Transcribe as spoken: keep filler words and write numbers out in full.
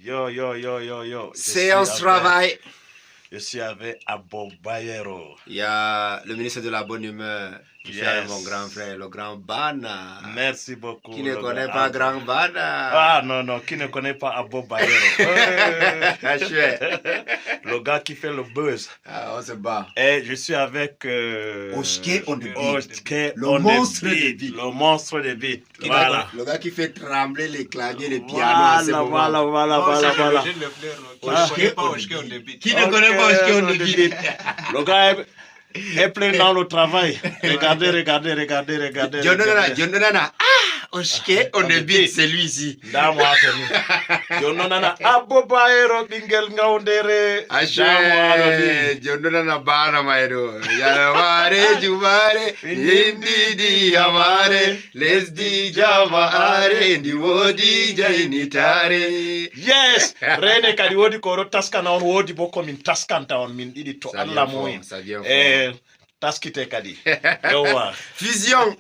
Yo, yo, yo, yo, yo. Je suis Séance avec, travail. Je suis avec Abbo Bayero. Il y a le ministre de la bonne humeur, qui fait Yes. mon grand frère, le grand Bana. Merci beaucoup, Qui ne le connaît grand pas Abbo. grand Bana. Ah, non, non, qui ne connaît pas Abbo Bayero? Euh, Chouette. Le gars qui fait le buzz. Ah, on se bat. Et je suis avec, euh, Oshke on the beat. Oshke Le on the monstre de beat. beat. Le monstre de beat. Qui Voilà. Le gars qui fait trembler les claviers, les pianos en ce Voilà, moment. voilà, voilà, On voilà, sait que voilà. le jeune le fleur, non, qui ne Oshke connaît pas on the Oshke on the beat. Qui ne connaît pas Oshke on the beat. Le gars est, est plein dans le travail. Regardez, regardez, regardez, regardez, Jonno nana, regardez. Jonno nana. Ah, Oshke on the beat, c'est lui ici. Ndaa mo haa to ni. Jonno nana, Abbo Bayero, ɓinngel ngawndere. Ashe, Ndaa mo haa to ni. Jonno nana Bana may ɗo. Yalwaare, jumaare, yimɗiɗi yamaare. Lesdi jama'aare ndi woodi jaynitaare. Yes! Rene kadi woodi ko o ɗo taskana on, woodi bo ko min taskanta on min ɗiɗi to Ça vient Allah fort, mu'in. ça vient fort. Eh, taskite kadi. Yowwa. Fusion.